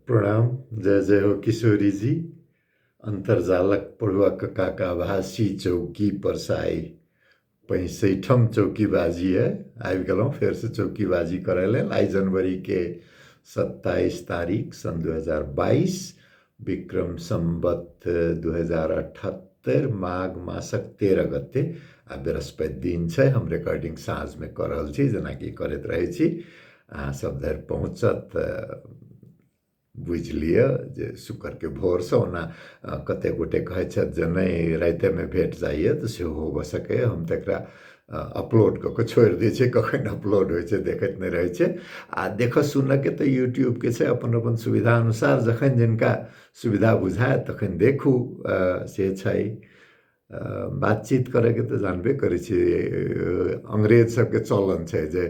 प्रणाम, जय जय हो किशोरी जी। अन्तर्जालक पढ़ुआ कक्काक आभासी चौकी पर से आइ 65ठम चौकीबाजी है। आबि गेलहुँ फेरसँ चौकीबाजी करय लेल। आइ जनवरीके 27 तारीख सन 2022, विक्रम सम्वत 2078, माघ मासक 13 गते आ बृहस्पति दिन छै। हम रिकॉर्डिंग साँझमे कऽ रहल छी, जेनाकि करैत रहै छी। अहाँ सब धरि पहुँचत बुझि लिअ जे शुक्रके भोरसँ। ओना कतेक गोटे कहै छथि जे नहि, रातिमे भेट जाइए, तऽ सेहो भऽ सकैए। हम तऽ एकरा अपलोड कऽ कऽ छोड़ि दै छियै, कखन अपलोड होइ छै देखैत नहि रहै छै। आ देखऽ सुनऽके तऽ यूट्यूबके छै, अपन अपन सुविधा अनुसार जखन जिनका सुविधा बुझाय तखन देखू, से छै। बातचीत करैके तऽ जानबे करै छियै, अंग्रेज सबके चलन छै जे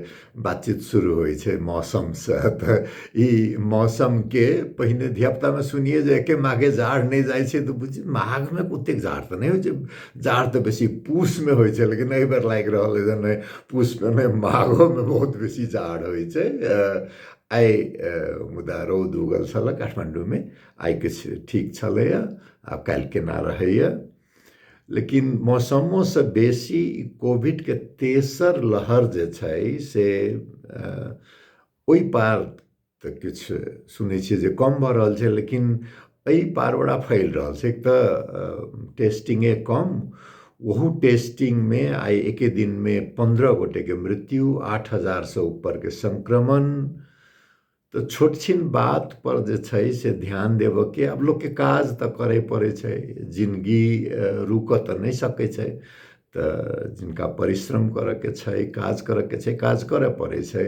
बातचीत शुरू होइ छै मौसमसँ। तऽ ई मौसमके पहिने धियापुतामे सुनियै जे एके माघे जाड़ नहि जाइ छै, तऽ बुझी माघमे ओतेक जाड़ तऽ नहि होइ छै, जाड़ तऽ बेसी पूसमे होइ छै। लेकिन एहि बेर लागि रहल अइ जे नहि, पूसमे नहि, माघोमे बहुत बेसी जाड़ होइ छै। आइ मुदा रौद उगल छलए काठमाण्डूमे, आइ किछु ठीक छलैए, आब काल्हि केना रहैए। लेकिन मौसमोसँ बेसी कोविडके तेसर लहर जे छै से ओहि पार तऽ किछु सुनै छियै जे कम भऽ रहल छै, लेकिन एहि पार बड़ा फैल रहल छै। एक तऽ टेस्टिंगे कम, ओहू टेस्टिंगमे आइ एके दिनमे 15 गोटेके मृत्यु, 8000सँ ऊपरके संक्रमण। तऽ छोट छिन बात पर जे छै से ध्यान देबऽके। आब लोकके काज तऽ करय पड़ै छै, जिनगी रुकऽ तऽ नहि सकै छै। तऽ जिनका परिश्रम करऽके छै, काज करऽके छै, काज करऽ पड़ै छै।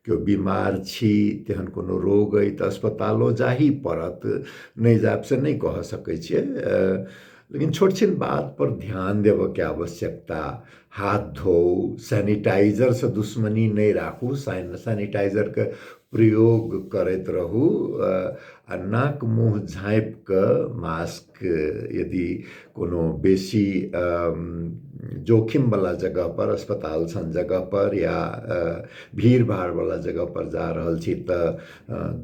केओ बीमार छी, तेहन कोनो रोग अइ तऽ अस्पतालो जाही पड़त, नहि जायब से नहि कह सकै छियै। लेकिन छोट छिन बात पर ध्यान देबऽके आवश्यकता। हाथ धोउ, सैनिटाइजरसँ दुश्मनी नहि राखू, सैनिटाइजरके प्रयोग करैत रहू आ नाक मुँह झाँपि कऽ मास्क यदि कोनो बेसी जोखिमवला जगहपर, अस्पताल सन जगहपर या भीड़ भाड़वला जगहपर जा रहल छी तऽ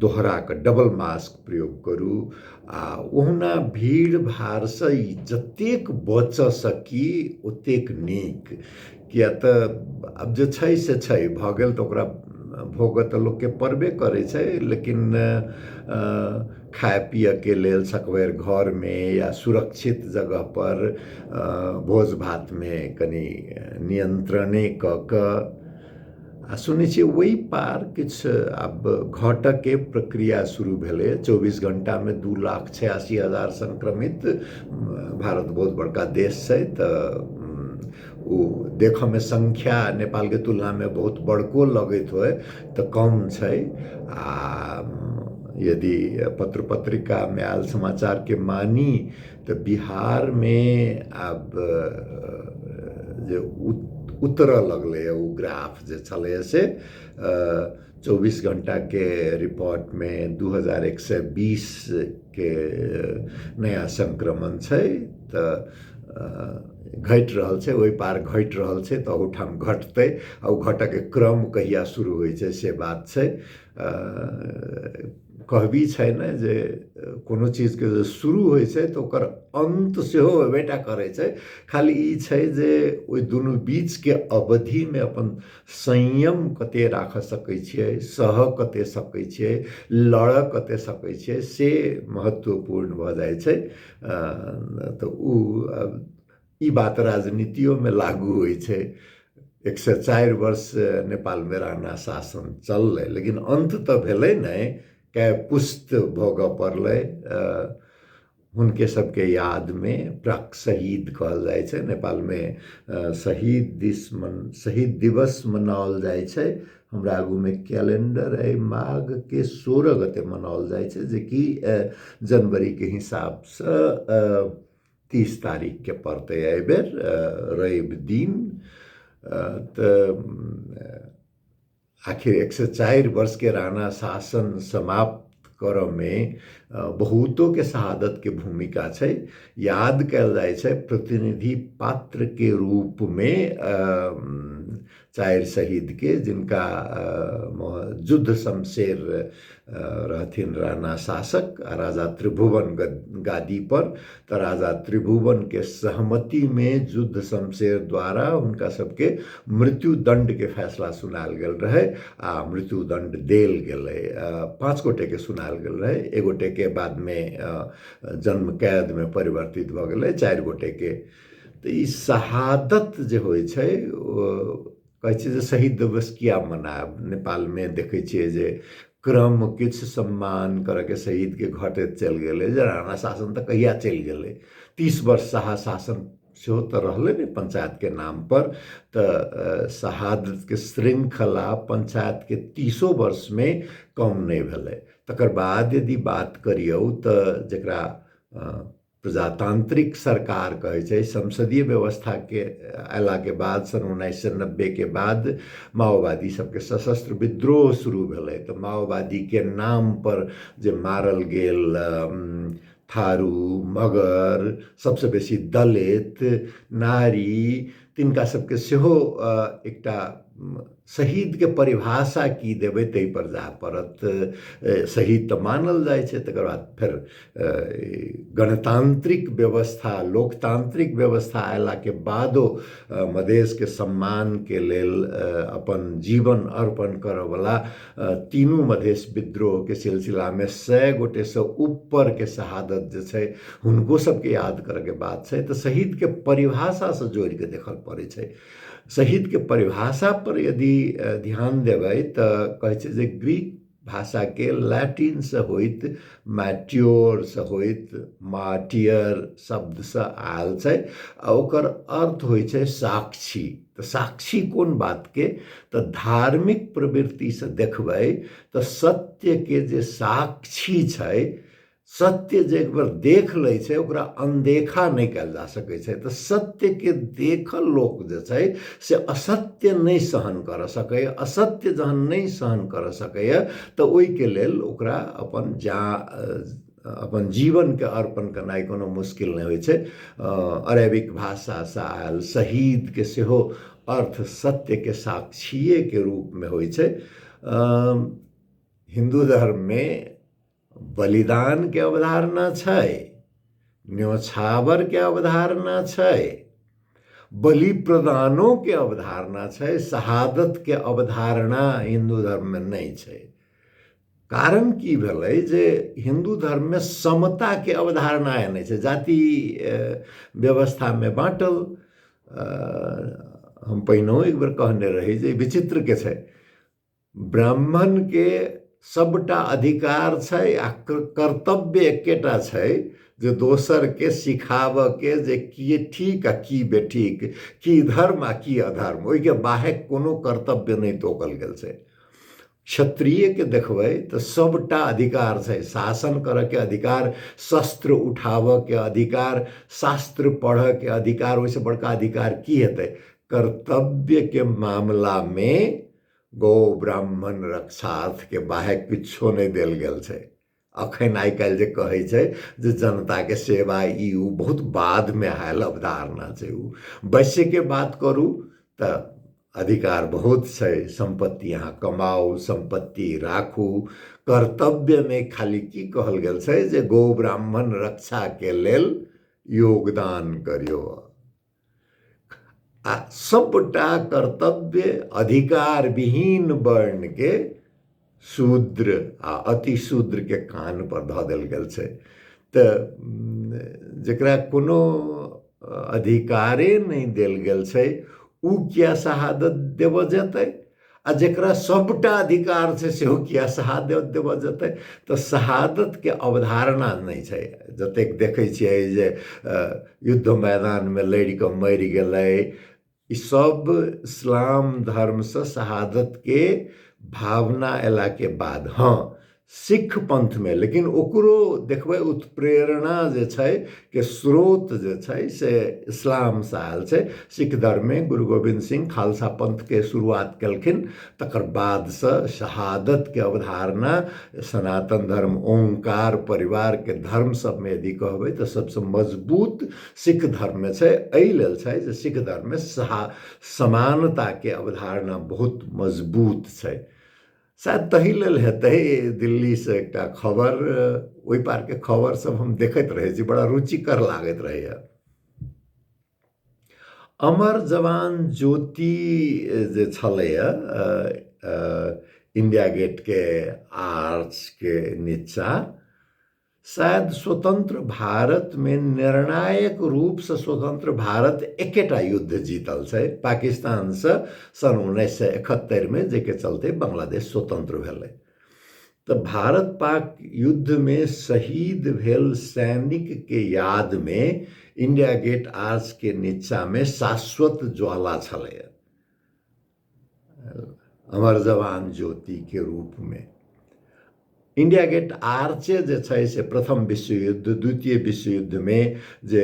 दोहरा कऽ डबल मास्क प्रयोग करू। आ ओहुना भीड़ भाड़सँ जतेक बचऽ सकी ओतेक नीक, किया तऽ आब जे छै से छै, भऽ गेल तऽ ओकरा भोगऽ तऽ लोकके पड़बे करै छै। लेकिन खाय पियऽके लेल सकबेर घरमे या सुरक्षित जगहपर भोज भातमे कनि नियन्त्रणे कऽ कऽ। आ सुनै छियै ओहि पार किछु आब घटऽके प्रक्रिया शुरू भेलै। 24 घण्टामे 2,86,000 संक्रमित। भारत बहुत बड़का देश छै, तऽ ओ देखऽमे संख्या नेपालके तुलनामे बहुत बड़को लगैत होइ तऽ कम छै। आ यदि पत्र पत्रिकामे आयल समाचारके मानी तऽ बिहारमे आब जे उतरऽ लगलैए ओ ग्राफ जे छलैए से 24 घण्टाके रिपोर्टमे 2120के नया संक्रमण छै, तऽ घटि रहल छै, ओहि पार घटि रहल छै, तऽ ओहूठाम घटतै। आ ओ घटऽके क्रम कहिया शुरू होइ छै से बात छै। कहबी छै ने जे कोनो चीजके जे शुरू होइ छै तऽ ओकर अन्त सेहो हेबेटा करै छै। खाली ई छै जे ओहि दुनू बीचके अवधिमे अपन संयम कते राखऽ सकै छियै, सहऽ कते सकै छियै, लड़ऽ कते सकै छियै, से महत्वपूर्ण भऽ जाइ छै। तऽ ओ ई बात राजनीतियोमे लागू होइ छै। 104 वर्ष नेपालमे राणा शासन चललै, लेकिन अन्त तऽ भेलै नहि, कए पुस्त भोगऽ पड़लै। हुनके सबके यादमे प्राक शहीद कहल जाइ छै। नेपालमे शहीद दिस मन शहीद दिवस मनाओल जाइ छै। हमरा आगूमे कैलेंडर अइ, माघके 16 गते मनाओल जाइ छै, जेकि जनवरीके हिसाबसँ 30 तारीखके पड़तै एहिबेर रवि दिन। तऽ आखिर 104 वर्षके राणा शासन समाप्त करऽमे बहुतोके शहादतके भूमिका छै। याद कयल जाइ छै प्रतिनिधि पात्रके रूपमे 4 शहीदके, जिनका युद्ध शमशेर रहथिन राणा शासक आ राजा त्रिभुवन गादीपर, तऽ राजा त्रिभुवनके सहमतिमे युद्ध शमशेर द्वारा हुनका सबके मृत्युदण्डके फैसला सुनायल गेल रहै आ मृत्युदण्ड देल गेलै। 5 गोटेके सुनायल गेल रहै, एक गोटेके बादमे जन्म कैदमे परिवर्तित भऽ गेलै, 4 गोटेके। तऽ ई शहादत जे होइ छै, कहै छै जे शहीद दिवस किया मनायब। नेपालमे देखै छियै जे क्रम किछु सम्मान करऽके शहीदके घटैत चलि गेलै, जे राणा शासन तऽ कहिया चलि गेलै, 30 वर्ष शाह शासन सेहो तऽ रहलै ने पंचायतके नामपर। तऽ शहादतके श्रृङ्खला पंचायतके 30 वर्षमे कम नहि भेलै। तकर बाद यदि बात करियौ तऽ जकरा प्रजातांत्रिक सरकार कहै छै, संसदीय व्यवस्थाके अयलाके बाद सन 1990के बाद माओवादी सबके सशस्त्र विद्रोह शुरू भेलै। तऽ माओवादीके नामपर जे मारल गेल थारू, मगर, सबसँ बेसी दलित, नारी, तिनका सबके सेहो एकटा शहीदके परिभाषा की देबै ताहिपर जाय पड़त। शहीद तऽ मानल जाइ छै। तकर बाद फेर गणतान्त्रिक व्यवस्था, लोकतान्त्रिक व्यवस्था अयलाके बादो मधेशके सम्मानके लेल अपन जीवन अर्पण करऽवला तीनू मधेश विद्रोहके सिलसिलामे 100 गोटेसँ ऊपरके शहादत जे छै हुनको सबके याद करऽके बात छै। तऽ शहीदके परिभाषासँ जोड़िके देखऽ पड़ै छै। शहीदके परिभाषा पर यदि ध्यान देबै तऽ कहै छै जे ग्रीक भाषाके लैटिनसँ होइत मैट्योरसँ होइत मार्टियर शब्दसँ आयल छै आ ओकर अर्थ होइ छै साक्षी। तऽ साक्षी कोन बातके? तऽ धार्मिक प्रवृत्तिसँ देखबै तऽ सत्यके जे साक्षी छै, सत्य जे एक बेर देख लै छै ओकरा अनदेखा नहि कयल जा सकै छै। तऽ सत्यके देखल लोक जे छै से असत्य नहि सहन करऽ सकैए। असत्य जहन नहि सहन करऽ सकैए तऽ ओहिके लेल ओकरा अपन जा अपन जीवनके अर्पण करनाइ कोनो मुश्किल नहि होइ छै। अरेबिक भाषासँ आयल शहीदके सेहो अर्थ सत्यके साक्षिएके रूपमे होइ छै। हिन्दू धर्ममे बलिदानके अवधारणा छै, न्योछावरके अवधारणा छै, बलि प्रदानोके अवधारणा छै, शहादतके अवधारणा हिन्दू धर्ममे नहि छै। कारण की भेलै जे हिन्दू धर्ममे समताके अवधारणा नहि छै, जाति व्यवस्थामे बाँटल। हम पहिनहुँ एक बेर कहने रही जे विचित्रके छै, ब्राह्मणके सबटा अधिकार छै आ कर्तव्य एकेटा छै जे दोसरके सिखाबऽके जे की ठीक आ की बेठीक, की धर्म आ की अधर्म, ओहिके बाहेक कोनो कर्तव्य नहि तोकल गेल छै। क्षत्रियके देखबै तऽ सबटा अधिकार छै, शासन करऽके अधिकार, शस्त्र उठाबऽके अधिकार, शास्त्र पढ़ऽके अधिकार, ओहिसँ बड़का अधिकार की हेतै? कर्तव्यके मामलामे गौ ब्राह्मण रक्षार्थके बाहेक किछो नहि देल गेल छै। अखन आइ काल्हि जे कहै छै जे जनताके सेवा, ई ओ बहुत बादमे आयल अवधारणा छै। ओ वैश्यके बात करू तऽ अधिकार बहुत छै, सम्पत्ति अहाँ कमाउ, सम्पत्ति राखू। कर्तव्यमे खाली की कहल गेल छै जे गौ ब्राह्मण रक्षाके लेल योगदान करियौ आ सबटा कर्तव्य अधिकार विहीन वर्णके शूद्र आ अतिशूद्रके कान पर धऽ देल गेल छै। तऽ जकरा कोनो अधिकारे नहि देल गेल छै ओ किया शहादत देबऽ जेतै, आ जकरा सबटा अधिकार छै सेहो किया शहादत देबऽ जेतै? तऽ शहादतके अवधारणा नहि छै। जतेक देखै छियै जे युद्ध मैदानमे लड़ि कऽ मरि गेलै, ई सब इस्लाम धर्मसँ शहादतके भावना अयलाके बाद। हँ, सिख पंथमे लेकिन ओकरो देखबै उत्प्रेरणा जे छै के स्रोत जे छै से इस्लामसँ आयल छै। सिख धर्ममे गुरु गोविन्द सिंह खालसा पंथके शुरुआत केलखिन, तकर बादसँ शहादतके अवधारणा सनातन धर्म ओंकार परिवारके धर्म सबमे यदि कहबै तऽ सबसँ मजबूत सिख धर्ममे छै। एहि लेल छै जे सिख धर्ममे समानताके अवधारणा बहुत मजबूत छै। शायद तही लेल हेतै, दिल्लीसँ एकटा खबर, ओहि पारके खबर सब हम देखैत रहै छी, बड़ा रुचिकर लागैत रहैए। अमर जवान ज्योति जे छलैए इंडिया गेटके आर्चके नीचा, शायद स्वतंत्र भारतमे निर्णायक रूपसँ स्वतंत्र भारत एकेटा युद्ध जीतल छै पाकिस्तानसँ सन् 1971मे, जाहिके चलते बांग्लादेश स्वतंत्र भेलै। तऽ भारत पाक युद्धमे शहीद भेल सैनिकके यादमे इंडिया गेट आर्चके नीचामे शाश्वत ज्वाला छलैए अमर जवान ज्योतिके रूपमे। इंडिया गेट आर्चे जे छै से प्रथम विश्वयुद्ध, द्वितीय विश्वयुद्धमे जे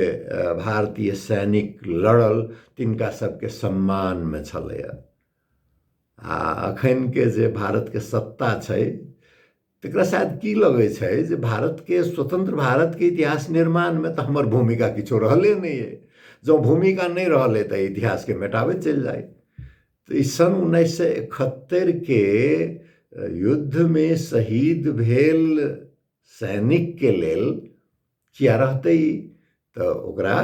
भारतीय सैनिक लड़ल तिनका सबके सम्मानमे छलैए। आ अखनके जे भारतके सत्ता छै तकरा शायद की लगै छै जे भारतके, स्वतंत्र भारतके इतिहास निर्माणमे तऽ हमर भूमिका किछो रहले नहि अइ। जँ भूमिका नहि रहलै तऽ इतिहासके मेटाबैत चलि जाइ। तऽ ई सन् 1971के युद्धमे शहीद भेल सैनिकके लेल किया रहतै? तऽ ओकरा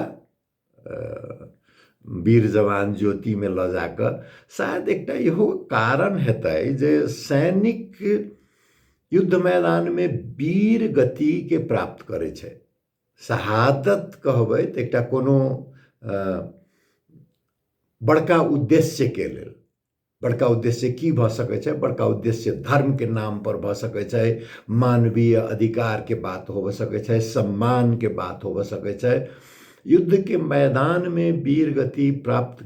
वीर जवान ज्योतिमे लऽ जाकऽ शायद एकटा इहो कारण हेतै जे सैनिक युद्ध मैदानमे वीर गतिके प्राप्त करै छै। शहादत कहबै तऽ एकटा कोनो बड़का उद्देश्यके लेल, बड़का उद्देश्य की भऽ सकै छै? बड़का उद्देश्य धर्मके नामपर भऽ सकै छै, मानवीय अधिकारके बात होबऽ सकै छै, सम्मानके बात होबऽ सकै छै। युद्धके मैदानमे वीर गति प्राप्त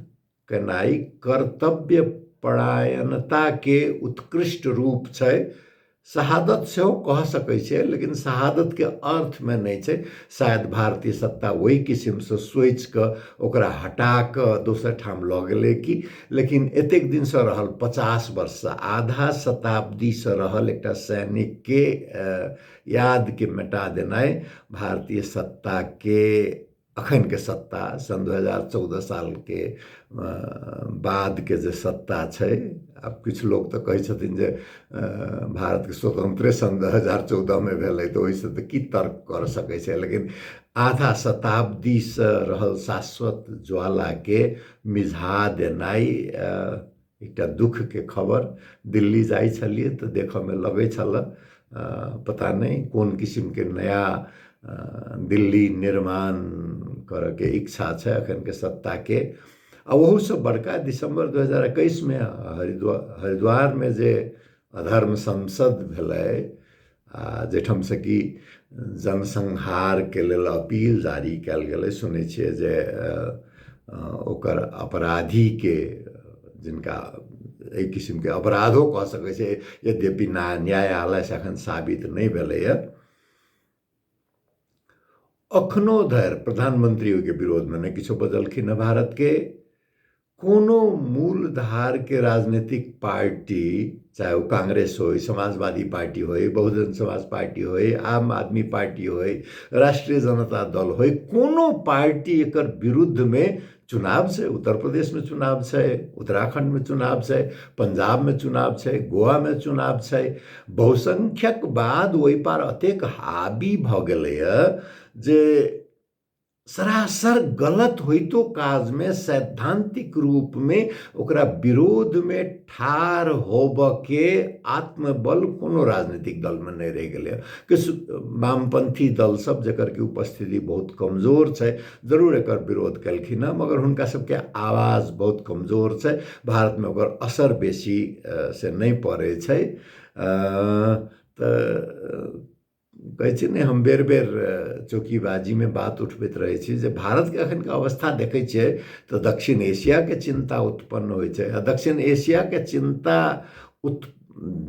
केनाइ कर्तव्य परायणताके उत्कृष्ट रूप छै। शहादत सेहो कह सकै छियै, लेकिन शहादतके अर्थमे नहि छै। शायद भारतीय सत्ता ओहि किसिमसँ सोचि कऽ ओकरा हटा कऽ दोसर ठाम लऽ गेलै कि, लेकिन एतेक दिनसँ रहल, 50 वर्षसँ, आधा शताब्दीसँ रहल एकटा सैनिकके यादके मेटा देनाइ भारतीय सत्ताके, अखनके सत्ता, सन् 2014 सालके बादके जे सत्ता छै। आब किछु लोक तऽ कहै छथिन जे भारतके स्वतंत्रे सन् 2014मे भेलै, तऽ ओहिसँ तऽ की तर्क कर सकै छै, लेकिन आधा शताब्दीसँ रहल शाश्वत ज्वालाके मिझा देनाइ एकटा दुःखके खबर। दिल्ली जाइ छलियै तऽ देखऽमे लगै छल पता नहि कोन किसिमके नया दिल्ली निर्माण करऽके इच्छा छै अखनके सत्ताके। आ ओहूसँ बड़का दिसम्बर 2021मे हरिद्वारमे जे अधर्म संसद भेलै, आ जाहिठामसँ कि जनसंहारके लेल अपील जारी कयल गेलै, सुनै छियै जे ओकर अपराधीके, जिनका एहि किसिमके अपराधो कऽ सकै छै, यद्यपि न्यायालयसँ एखन साबित नहि भेलैए, अखनो धरि प्रधानमंत्री ओहिके विरोधमे नहि किछो बजलखिन हँ। भारतके कोनो मूल धारके राजनीतिक पार्टी, चाहे ओ कांग्रेस होइ, समाजवादी पार्टी होइ, बहुजन समाज पार्टी होइ, आम आदमी पार्टी होइ, राष्ट्रीय जनता दल होइ, कोनो पार्टी एकर विरुद्धमे, चुनाव छै, उत्तर प्रदेशमे चुनाव छै, उत्तराखण्डमे चुनाव छै, पंजाबमे चुनाव छै, गोवामे चुनाव छै, बहुसंख्यक बाद ओहि पार अतेक हावी भऽ गेलैए जे सरासर गलत होइतो काजमे सैद्धांतिक रूपमे ओकरा विरोधमे ठाढ़ होबऽके आत्मबल कोनो राजनीतिक दलमे नहि रहि गेलै। किछु वामपंथी दल सब, जकर कि उपस्थिति बहुत कमजोर छै, जरूर एकर विरोध केलखिन हँ, मगर हुनका सबके आवाज बहुत कमजोर छै, भारतमे ओकर असर बेसी से नहि पड़ै छै। तऽ कहै छै ने, हम बेर बेर चौकीबाजीमे बात उठबैत रहै छी जे भारतके एखनके अवस्था देखै छियै तऽ दक्षिण एशियाके चिन्ता उत्पन्न होइ छै, आ दक्षिण एशियाके चिन्ता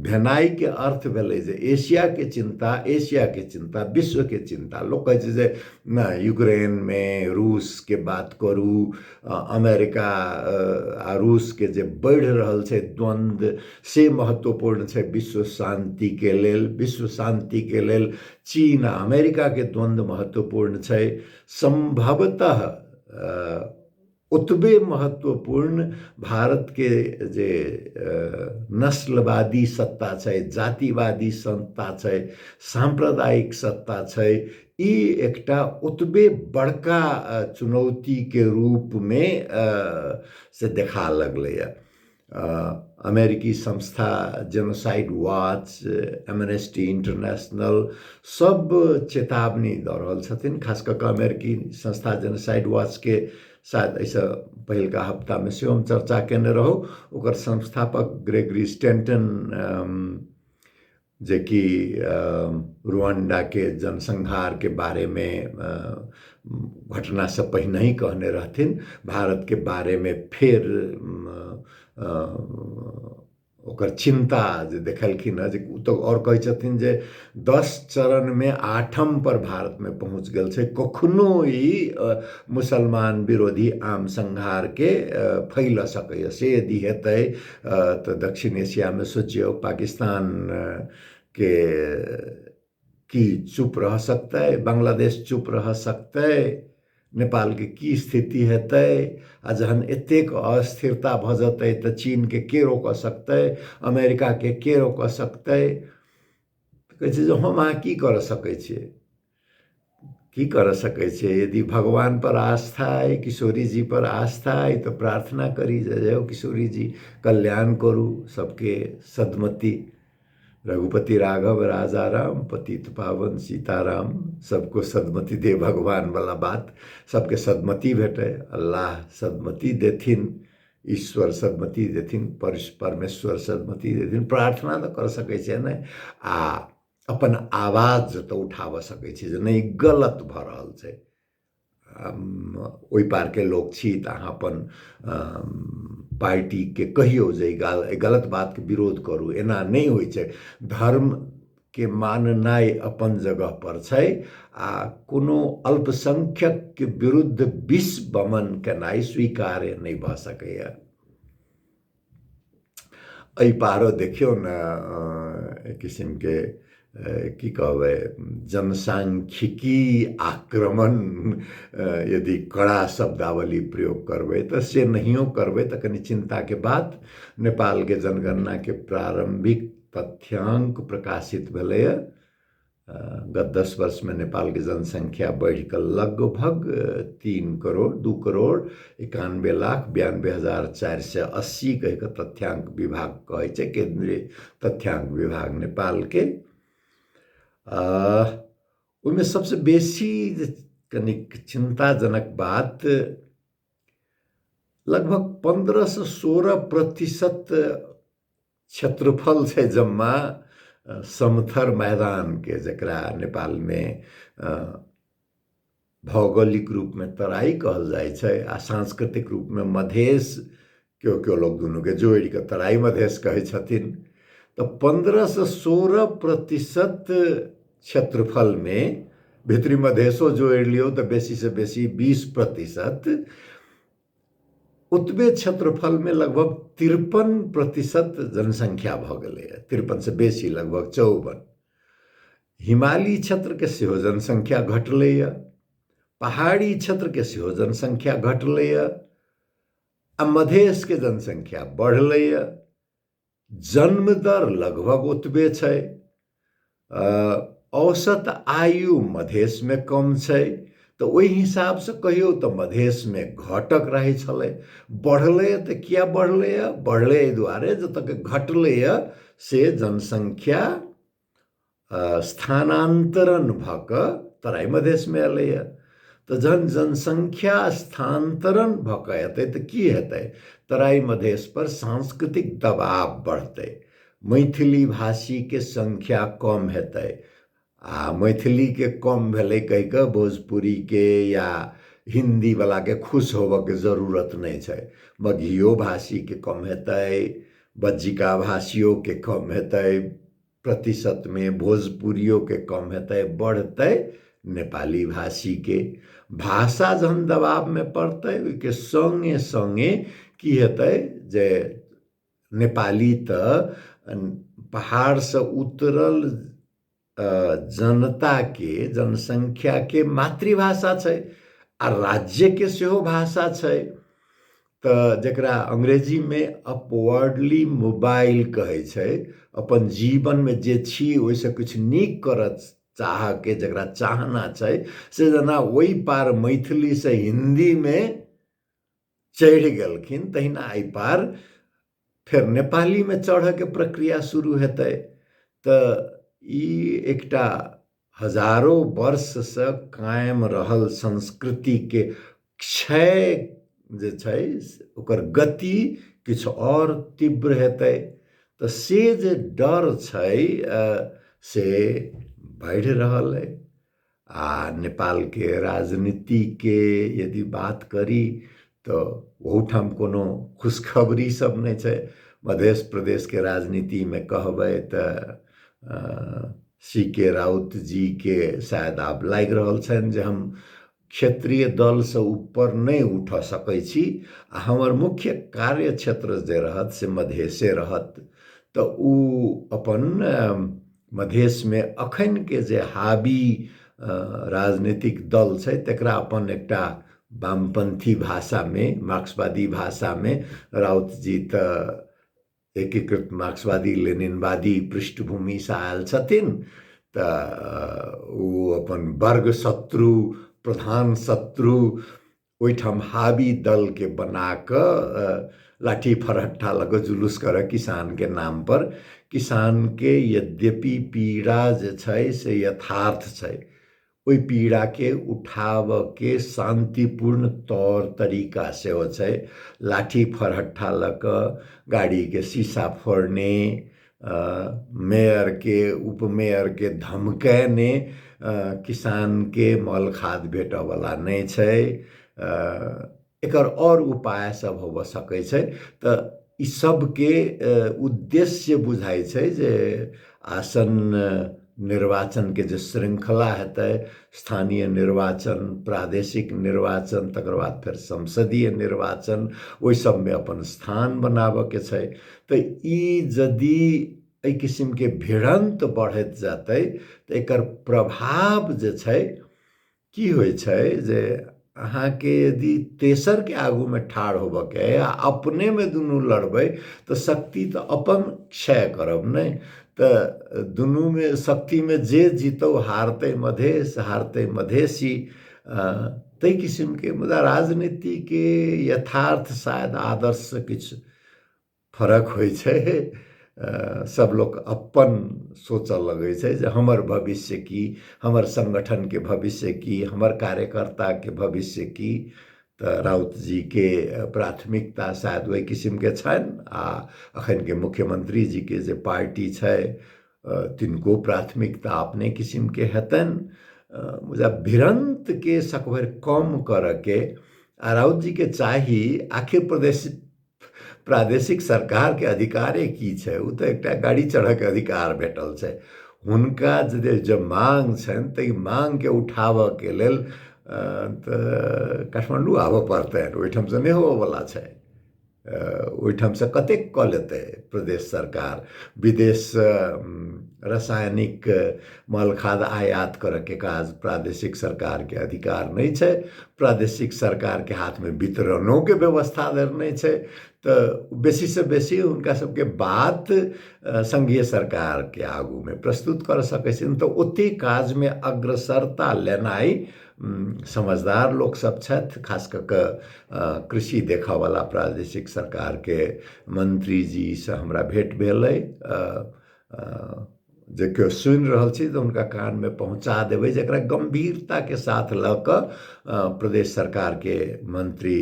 भेनाइके अर्थ भेलै जे एशियाके चिन्ता, एशियाके चिन्ता विश्वके चिन्ता। लोक कहै छै जे नहि, यूक्रेनमे रूसके बात करू, अमेरिका आ रूसके जे बढ़ि रहल छै द्वन्द्व से महत्वपूर्ण छै विश्व शान्तिके लेल, विश्व शान्तिके लेल चीन आ अमेरिकाके द्वन्द्व महत्वपूर्ण छै। सम्भवतः ओतबे महत्वपूर्ण भारतके जे नस्लवादी सत्ता छै, जातिवादी सत्ता छै, साम्प्रदायिक सत्ता छै, ई एकटा ओतबे बड़का चुनौतीके रूपमे से देखा लगलैए। अमेरिकी संस्था जेनोसाइड वॉच, एमनेस्टी इंटरनेशनल सब चेतावनी दऽ रहल छथिन। खास कऽ कऽ अमेरिकी संस्था जेनोसाइड वॉचके शायद एहिसँ पहिलका हफ्तामे सेहो हम चर्चा केने रहू। ओकर संस्थापक ग्रेगरी स्टेंटन जेकि रुआंडाके जनसंहारके बारेमे घटनासँ पहिने ही कहने रहथिन, भारतके बारेमे फेर ओकर चिन्ता जे देखेलखिन हँ, जे ओ तऽ आओर कहै छथिन जे 10 चरणमे 8म पर भारतमे पहुँच गेल छै, कखनो ई मुसलमान विरोधी आम संहारके फैल सकैए। से यदि हेतै तऽ दक्षिण एशियामे सोचियौ पाकिस्तान के की चुप रह सकतै, बांग्लादेश चुप रह सकतै, नेपालके की स्थिति हेतै? आ जहन एतेक अस्थिरता भऽ जेतै तऽ चीनके के रोकऽ सकतै, अमेरिकाके के रोकऽ सकतै? कहै छै जे हम अहाँ की करऽ सकै छियै, की करऽ सकै छियै? यदि भगवानपर आस्था अइ, किशोरी जी पर आस्था अइ, तऽ प्रार्थना करी जे जय हो किशोरी जी, कल्याण करू सबके सद्मति, रघुपति राघव राजा राम पतित पावन सीताराम, सबको सद्मति दे भगवान वाला बात, सबके सद्मति भेटै, अल्लाह सद्मति देथिन, ईश्वर सद्मति देथिन, परमेश्वर सद्मति देथिन। प्रार्थना तऽ कर सकै छियै ने, आ अपन आवाज तऽ उठाबऽ सकै छी जे नहि गलत भऽ रहल छै। ओहि पारके लोक छी तऽ अहाँ अपन पार्टीके कहियौ जे एहि गलत बातके विरोध करू, एना नहि होइ छै। धर्मके माननाइ अपन जगहपर छै, आ कोनो अल्पसंख्यकके विरुद्ध विष बमन केनाइ स्वीकार्य नहि भऽ सकैए। एहि पारो देखियौ ने, एक किसिमके की कहबै जनसांख्यिकी आक्रमण, यदि कड़ा शब्दावली प्रयोग करबै तऽ से नहियो करबै तऽ कनि चिन्ताके बात। नेपालके जनगणनाके प्रारम्भिक तथ्यांक प्रकाशित भेलैए। गत 10 वर्षमे नेपालके जनसङ्ख्या बढ़िकऽ लगभग 3 करोड़ 2 करोड़ 91 लाख 92 हजार 480 कहि कऽ तथ्यांक विभाग कहै छै, केन्द्रीय तथ्यांक विभाग नेपालके। ओहिमे सबसँ बेसी जे कनिक चिन्ताजनक बात, लगभग 15 से 16% क्षेत्रफल छै जम्मा समथर मैदानके, जकरा नेपालमे भौगोलिक रूपमे तराई कहल जाइ छै आ सांस्कृतिक रूपमे मधेश, केओ केओ लोक दुनूके जोड़ि कऽ तराई मधेश कहै छथिन। तऽ 15 से 16% क्षेत्रफलमे भितरी मधेशो जोड़ि लियौ तऽ बेसीसँ बेसी 20%, ओतबे क्षेत्रफलमे लगभग 53% जनसङ्ख्या भऽ गेलैए, 53सँ बेसी, लगभग 54। हिमाली क्षेत्रके सेहो जनसङ्ख्या घटलैए, पहाड़ी क्षेत्रके सेहो जनसङ्ख्या घटलैए, आ मधेशके जनसङ्ख्या बढ़लैए। जन्म दर लगभग ओतबे छै, औसत आयु मधेशमे कम छै। तऽ ओहि हिसाबसँ कहियौ तऽ मधेशमे घटक रहै छलै, बढ़लैए तऽ किया बढ़लैए? बढ़लै एहि दुआरे जतऽ घटलैए से जनसङ्ख्या स्थानान्तरण भऽ कऽ तराई मधेशमे एलैए। तऽ जहन जनसङ्ख्या स्थानान्तरण भऽ कऽ एतै तऽ की हेतै? तराई मधेशपर सांस्कृतिक दबाव बढ़तै, मैथिली भाषीके सङ्ख्या कम हेतै। आ मैथिलीके कम भेलै कहि कऽ भोजपुरीके या हिन्दीवलाके खुश होबऽके जरूरत नहि छै। मगहियो भाषीके कम हेतै, बज्जिका भाषियोके कम हेतै प्रतिशतमे, भोजपुरियोके कम हेतै, बढ़तै नेपाली भाषीके। भाषा जहन दबावमे पड़तै, ओहिके सङ्गे सङ्गे की हेतै जे नेपाली तऽ पहाड़सँ उतरल जनताके जनसङ्ख्याके मातृभाषा छै आ राज्यके सेहो भाषा छै। तऽ जकरा अंग्रेजीमे अपवर्डली मोबाइल कहै छै, अपन जीवनमे जे छी ओहिसँ किछु नीक करऽ चाहऽके जकरा चाहना छै, से जेना ओहि पार मैथिलीसँ हिन्दीमे चढ़ि गेलखिन तहिना एहि पार फेर नेपालीमे चढ़ऽके प्रक्रिया शुरू हेतै। तऽ ई एकटा हजारो वर्षसँ कायम रहल संस्कृतिके क्षय जे छै ओकर गति किछु आओर तीव्र हेतै। तऽ से जे डर छै से बढ़ि रहल अइ। आ नेपालके राजनीतिके यदि बात करी तऽ ओहूठाम कोनो खुशखबरी सब नहि छै। मध्य प्रदेशके राजनीतिमे कहबै तऽ सी के राउत जीके शायद आब लागि रहल छनि जे हम क्षेत्रीय दलसँ ऊपर नहि उठऽ सकै छी आ हमर मुख्य कार्य क्षेत्र जे रहत से मधेशे रहत। तऽ ओ अपन मधेशमे अखनके जे हाबी राजनीतिक दल छै तकरा अपन एकटा वामपन्थी भाषामे, मार्क्सवादी भाषामे, राउत जी तऽ एकीकृत मार्क्सवादी लेनिनवादी पृष्ठभूमिसँ आयल छथिन, तऽ ओ अपन वर्ग शत्रु, प्रधान शत्रु ओहिठाम हाबी दलके बना कऽ लाठी फरहट्ठा लऽ कऽ जुलूस करऽ किसानके नामपर। किसानके यद्यपि पीड़ा जे छै से यथार्थ छै, ओहि पीड़ाके उठाबऽके शान्तिपूर्ण तौर तरीका सेहो छै। लाठी फरहट्ठा लऽ कऽ गाड़ीके शीशा फोड़ने, मेयरके उपमेयरके धमकेने किसानके मल खाद भेटऽवला नहि छै। एकर आओर उपाय सब होबऽ सकै छै। तऽ ई सबके उद्देश्य बुझाइ छै जे आसन्न निर्वाचनके जे श्रृङ्खला हेतै, स्थानीय निर्वाचन, प्रादेशिक निर्वाचन, तकर बाद फेर संसदीय निर्वाचन, ओहि सबमे अपन स्थान बनाबऽके छै। तऽ ई यदि एहि किसिमके भिड़न्त बढ़ैत जेतै तऽ एकर प्रभाव जे छै की होइ छै जे अहाँके यदि तेसरके आगूमे ठाढ़ होबऽके अइ आ अपनेमे दुनू लड़बै तऽ शक्ति तऽ अपन क्षय करब नहि, तऽ दुनूमे शक्तिमे जे जीतौ हारतै मधेश, हारतै मधेशी, ताहि किसिमके। मुदा राजनीतिके यथार्थ शायद आदर्शसँ किछु फरक होइ छै। सब लोक अपन सोचऽ लगै छै जे हमर भविष्य की, हमर सङ्गठनके भविष्य की, हमर कार्यकर्ताके भविष्य की। तऽ राउत जीके प्राथमिकता शायद ओहि किसिमके छनि आ अखनके मुख्यमंत्री जीके जे पार्टी छै तिनको प्राथमिकता अपने किसिमके हेतनि। मुदा भिड़न्तके सकभरि कम करऽके आ राउत जीके चाही। आखिर प्रदेश प्रादेशिक सरकारके अधिकारे की छै? ओ तऽ एकटा गाड़ी चढ़ऽके अधिकार भेटल छै हुनका। जे जे मांग छनि ताहि मांगके उठाबऽके लेल तऽ काठमाण्डू आबऽ पड़तनि, ओहिठामसँ नहि होबऽवला छै। ओहिठामसँ कतेक कऽ लेतै प्रदेश सरकार? विदेशसँ रासायनिक मल खाद आयात करऽके काज प्रादेशिक सरकारके अधिकार नहि छै। प्रादेशिक सरकारके हाथमे वितरणोके व्यवस्था धरि नहि छै। तऽ बेसीसँ बेसी हुनका सबके बात सङ्घीय सरकारके आगूमे प्रस्तुत करऽ सकै छथिन। तऽ ओतेक काजमे अग्रसरता लेनाइ समझदार लोकसब छथि, खास कऽ कऽ कृषि देखऽवला प्रादेशिक सरकारके मन्त्रीजीसँ हमरा भेँट भेल अइ। जे केओ सुनि रहल छी तऽ हुनका कानमे पहुँचा देबै जे एकरा गम्भीरताके साथ लऽ कऽ प्रदेश सरकारके मन्त्री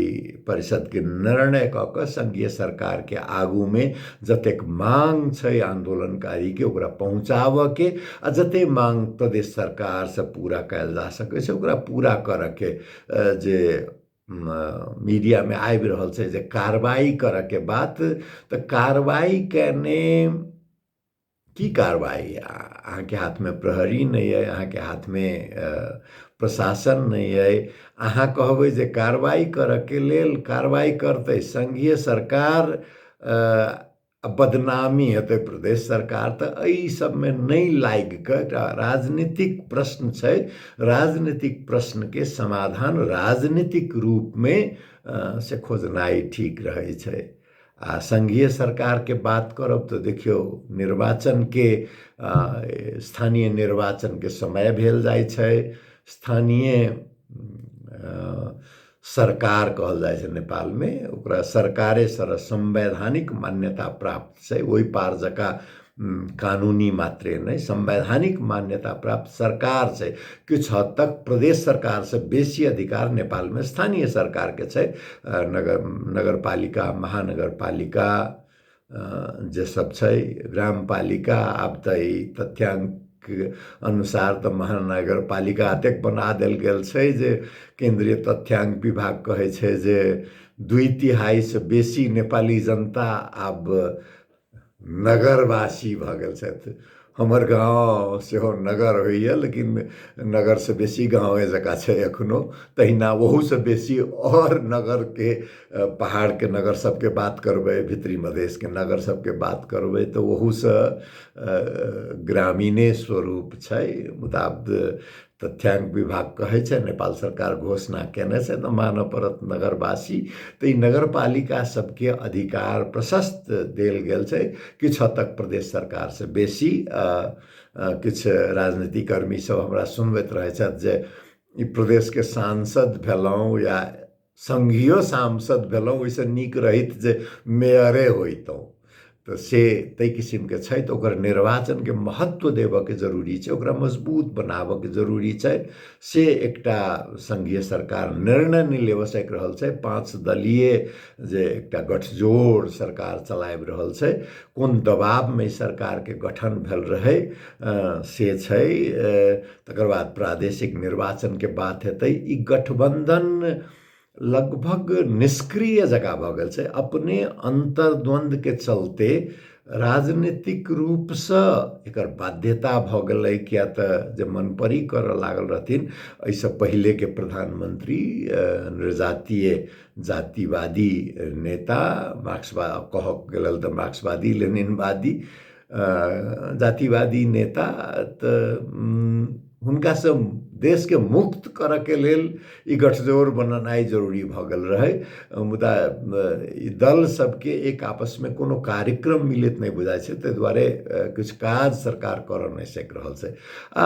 परिषदके निर्णय कऽ कऽ सङ्घीय सरकारके आगूमे जतेक मांग छै आन्दोलनकारीके ओकरा पहुँचाबऽके आ जतेक मांग प्रदेश सरकारसँ पूरा कयल जा सकै छै ओकरा पूरा करऽके, जे मीडियामे आबि रहल छै जे कार्रवाई करऽके बात, तऽ कार्रवाई कयने की कार्रवाई? अहाँके हाथमे प्रहरी नहि अइ, अहाँके हाथमे प्रशासन नहि अइ। अहाँ कहबै जे कार्रवाई करऽके लेल, कार्रवाई करतै सङ्घीय सरकार। आ बदनामी हेतै प्रदेश सरकार। तऽ एहि सबमे नहि लागि कऽ एकटा राजनीतिक प्रश्न छै, राजनीतिक प्रश्नके समाधान राजनीतिक रूपमे से खोजनाइ ठीक रहै छै। आ संघीय सरकारके बात करब तऽ देखियौ, निर्वाचनके स्थानीय निर्वाचनके समय भेल जाइ छै। स्थानीय सरकार कहल जाइ छै नेपालमे ओकरा, सरकारे सर संवैधानिक मान्यता प्राप्त छै, ओहि पार जकाँ कानूनी मात्रे नहि, संवैधानिक मान्यता प्राप्त सरकार छै। किछु हद तक प्रदेश सरकारसँ बेसी अधिकार नेपालमे स्थानीय सरकारके छै। नगरपालिका, महानगरपालिका जे सब छै, ग्रामपालिका, आब तऽ ई तथ्याङ्क अनुसार तऽ महानगरपालिका एतेक बना देल गेल छै जे केन्द्रीय तथ्याङ्क विभाग कहै छै जे 2/3सँ बेसी नेपाली जनता आब नगरवासी भऽ गेल छथि। हमर गाँव सेहो नगर होइए, लेकिन नगरसँ बेसी गाँवे जकाँ छै एखनो। तहिना ओहूसँ बेसी आओर नगरके, पहाड़के नगर सबके बात करबै, भीतरी मधेशके नगर सबके बात करबै तऽ ओहूसँ ग्रामीणे स्वरूप छै। मुदा तथ्याङ्क विभाग कहै छै, नेपाल सरकार घोषणा केने छै तऽ मानऽ पड़त नगरवासी। तऽ ई नगरपालिका सबके अधिकार प्रशस्त देल गेल छै, किछु हद तक प्रदेश सरकारसँ बेसी। किछु राजनीतिक कर्मी सब हमरा सुनबैत रहै छथि जे ई प्रदेशके सांसद भेलहुँ या संघीय सांसद भेलहुँ, ओहिसँ नीक रहित जे मेयरे होइतहुँ। तऽ से ताहि किसिमके छै। तऽ ओकर निर्वाचनके महत्व देबऽके जरूरी छै, ओकरा मजबूत बनाबऽके जरूरी छै। से एकटा संघीय सरकार निर्णय नहि लेबऽ सकि रहल छै। 5 दलीय जे एकटा गठजोड़ सरकार चलाबि रहल छै, कोन दबावमे ई सरकारके गठन भेल रहै से छै। तकर बाद प्रादेशिक निर्वाचनके बात हेतै। ई गठबन्धन लगभग निष्क्रिय जकाँ भऽ गेल छै अपने अन्तर्द्वन्द्वके चलते। राजनीतिक रूपसँ एकर बाध्यता भऽ गेलै, किया तऽ जे मनपरी करऽ लागल रहथिन एहिसँ पहिलेके प्रधानमन्त्री, नृजातीय जातिवादी नेता, मार्क्सवाद कहऽके लेल तऽ मार्क्सवादी लेनिनवादी जातिवादी नेता, तऽ हुनकासँ देशके मुक्त करऽके लेल ई गठजोड़ बनेनाइ जरूरी भऽ गेल रहै। मुदा ई दल सबके एक आपसमे कोनो कार्यक्रम मिलैत नहि बुझाइ छै, ताहि दुआरे किछु काज सरकार करऽ नहि सकि रहल छै। आ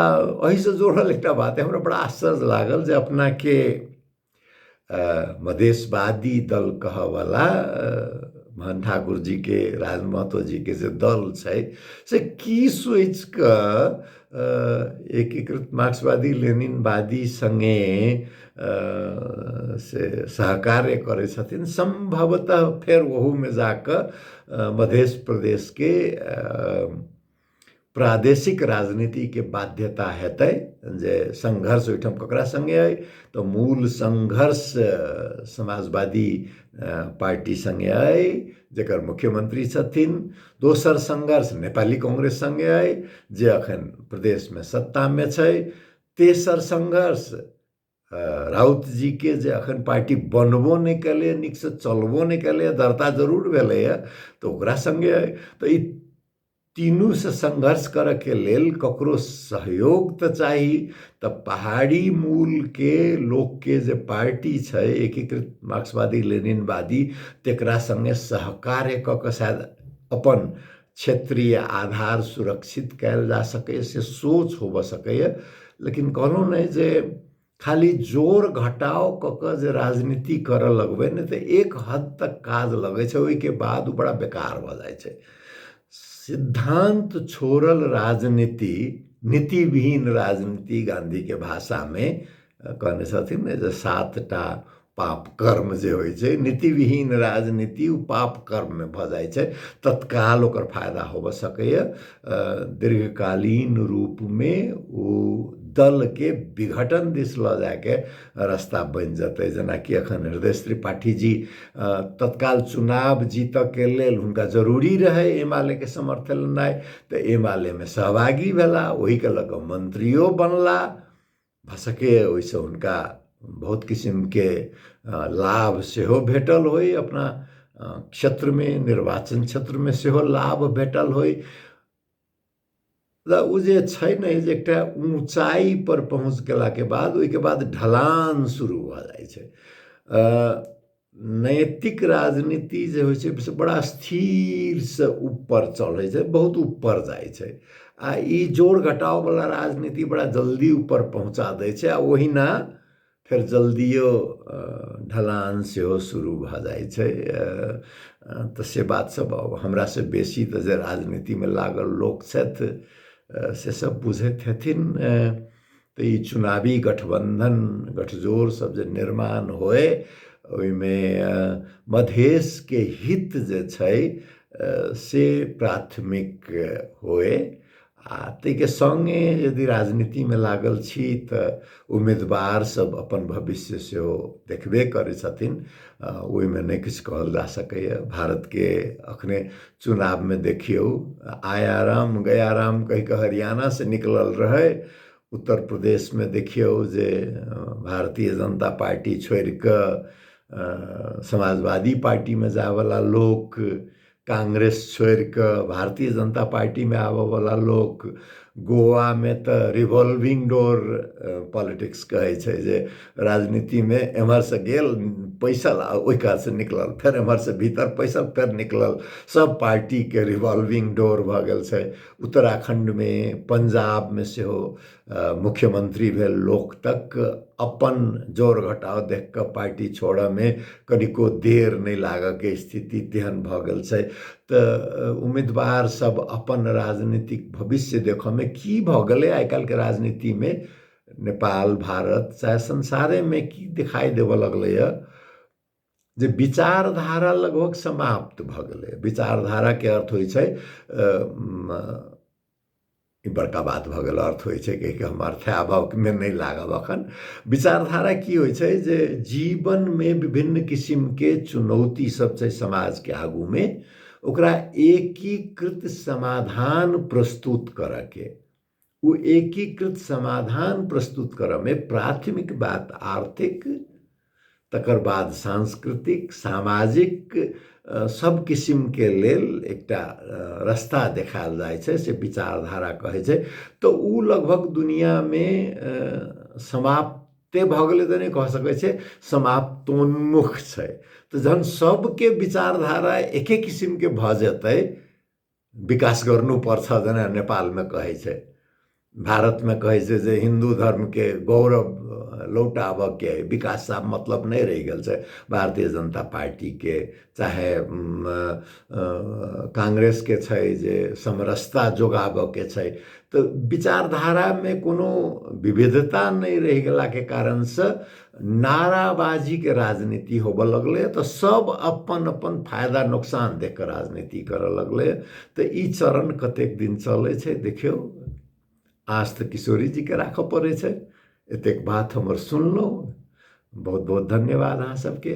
एहिसँ जोड़ल एकटा बात हमरा बड़ा आश्चर्य लागल जे अपनाके मधेशवादी दल कहऽवला मोहन ठाकुर जीके, राज महतो जीके जे दल छै से की सोचि कऽ एकीकृत मार्क्सवादी लेनिनवादी सङ्गे से सहकार्य करै छथिन। सम्भवतः फेर ओहूमे जाकऽ मधेश प्रदेशके प्रादेशिक राजनीतिके बाध्यता हेतै जे सङ्घर्ष ओहिठाम ककरा सङ्गे अइ, तऽ मूल सङ्घर्ष समाजवादी पार्टी सङ्गे अइ जकर मुख्यमन्त्री छथिन। दोसर सङ्घर्ष नेपाली काङ्ग्रेस सङ्गे अइ जे अखन प्रदेशमे सत्तामे छै। तेसर सङ्घर्ष राउतजीके, जे अखन पार्टी बनबो नहि केलैए, नीकसँ चलबो नहि केलैए, दर्ता जरूर भेलैए, तऽ ओकरा सङ्गे अइ। तऽ ई तीनूसँ सङ्घर्ष करऽके लेल ककरो सहयोग तऽ चाही। तऽ पहाड़ी मूलके लोकके जे पार्टी छै एकीकृत मार्क्सवादी लेनिनवादी, तकरा सङ्गे सहकार्य कऽ कऽ शायद अपन क्षेत्रीय आधार सुरक्षित कयल जा सकैए, से सोच होबऽ सकैए। लेकिन कहलहुँ नहि जे खाली जोर घटाव कऽ कऽ जे राजनीति करऽ लगबै ने तऽ एक हद तक काज लगै छै, ओहिके बाद ओ बड़ा बेकार भऽ जाइ छै। सिद्धान्त छोड़ल राजनीति, नीतिविहीन राजनीति, गाँधीके भाषामे कहने छथिन ने जे 7टा पाप कर्म जे होइ छै, नीतिविहीन राजनीति ओ पाप कर्ममे भऽ जाइ छै। तत्काल ओकर फायदा होबऽ सकैए, दीर्घकालीन रूपमे ओ दलके विघटन दिस लऽ जायके रास्ता बनि जेतै। जेनाकि एखन हृदय त्रिपाठीजी तत्काल चुनाव जीतऽके लेल हुनका जरूरी रहै एमालेके समर्थन लेनाइ, तऽ एमालेमे सहभागी भेला, ओहिके लऽ कऽ मन्त्रियो बनला। भऽ सकैए ओहिसँ हुनका बहुत किसिमके लाभ सेहो भेटल होइ अपना क्षेत्रमे, निर्वाचन क्षेत्रमे सेहो लाभ भेटल होइ। ओ जे छै ने जे एकटा ऊँचाइ पर पहुँच गेलाके बाद ओहिके बाद ढलान शुरू भऽ जाइ छै। नैतिक राजनीति जे होइ छै से बड़ा स्थिरसँ ऊपर चढ़ै छै, बहुत ऊपर जाइ छै, आ ई जोड़ घटाववला राजनीति बड़ा जल्दी ऊपर पहुँचा दै छै, आ ओहिना फेर जल्दियो ढलान सेहो शुरू भऽ जाइ छै। तऽ से बात सब हमरासँ बेसी तऽ जे राजनीतिमे लागल लोक छथि से सब बुझैत हेथिन। तऽ ई चुनावी गठबन्धन गठजोड़ सब जे निर्माण होइ ओहिमे मधेशके हित जे छै से प्राथमिक होइ, आ ताहिके सङ्गे यदि राजनीतिमे लागल छी तऽ उम्मीदवार सब अपन भविष्य सेहो देखबे करै छथिन, ओहिमे नहि किछु कहल जा सकैए। भारतके अखने चुनावमे देखियौ, आया राम गया राम कहि कऽ हरियाणासँ निकलल रहै, उत्तर प्रदेशमे देखियौ जे भारतीय जनता पार्टी छोड़िकऽ समाजवादी पार्टीमे जायवला लोक, कांग्रेस छोड़िकऽ भारतीय जनता पार्टीमे आबऽवला लोक, गोवामे तऽ रिवॉल्विंग डोर पॉलिटिक्स कहै छै जे राजनीतिमे एम्हरसँ गेल पैसल आ ओहि कातसँ निकलल, फेर एम्हरसँ भीतर पैसल फेर निकलल, सब पार्टीके रिवॉल्विंग डोर भऽ गेल छै। उत्तराखण्डमे, पंजाबमे सेहो मुख्यमंत्री भेल लोक तक अपन जोड़ घटाव देख कऽ पार्टी छोड़ऽमे कनिको देर नहि लागऽके स्थिति तेहन भऽ गेल छै। तऽ उम्मीदवार सब अपन राजनीतिक भविष्य देखऽमे की भऽ गेलै आइ काल्हिके राजनीतिमे, नेपाल भारत चाहे संसारेमे की देखाइ देबऽ लगलैए जे विचारधारा लगभग समाप्त भऽ गेलै। विचारधाराके अर्थ होइ छै, ई बड़का बात भऽ गेल, अर्थ होइ छै कहिके हम अर्थाभावमे नहि लागब एखन। विचारधारा की होइ छै जे जीवनमे विभिन्न किसिमके चुनौती सब छै समाजके आगूमे, ओकरा एकीकृत समाधान प्रस्तुत करऽके, ओ एकीकृत समाधान प्रस्तुत करऽमे प्राथमिक बात आर्थिक, तकर बाद सांस्कृतिक, सामाजिक सब किसिमके लेल एकटा रस्ता देखायल जाइ छै, से विचारधारा कहै छै। तऽ ओ लगभग दुनिआँमे समाप्ते भऽ गेलै तऽ नहि कह सकै छै, समाप्तोन्मुख छै। तऽ जहन सबके विचारधारा एके किसिमके भऽ जेतै, विकास गर्नुपर्छ जेना नेपालमे कहै छै, भारतमे कहै छै जे हिन्दू धर्मके गौरव लौटाबऽके, विकास आब मतलब नहि रहि गेल छै भारतीय जनता पार्टीके, चाहे कांग्रेसके छै जे समरसता जोगाबऽके छै। तऽ विचारधारामे कोनो विविधता नहि रहि गेलाके कारणसँ नाराबाजीके राजनीति होबऽ लगलै, तऽ सब अपन अपन फायदा नोकसान देख कऽ राजनीति करऽ लगलै। तऽ ई चरण कतेक दिन चलै छै देखियौ, आस तऽ किशोरीजीके राखऽ पड़ै छै। एतेक बात हमर सुनलहुँ, बहुत बहुत धन्यवाद अहाँ सबके।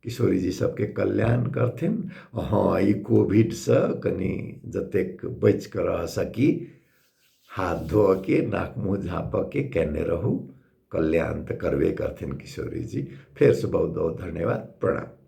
किशोरीजी सबके कल्याण करथिन। हँ, ई कोविडसँ कनि जतेक बचि कऽ रह सकी, हाथ धोअके, नाक मुँह झाँपऽके केने रहू, कल्याण तऽ करबे करथिन किशोरीजी। फेरसँ बहुत बहुत धन्यवाद, प्रणाम।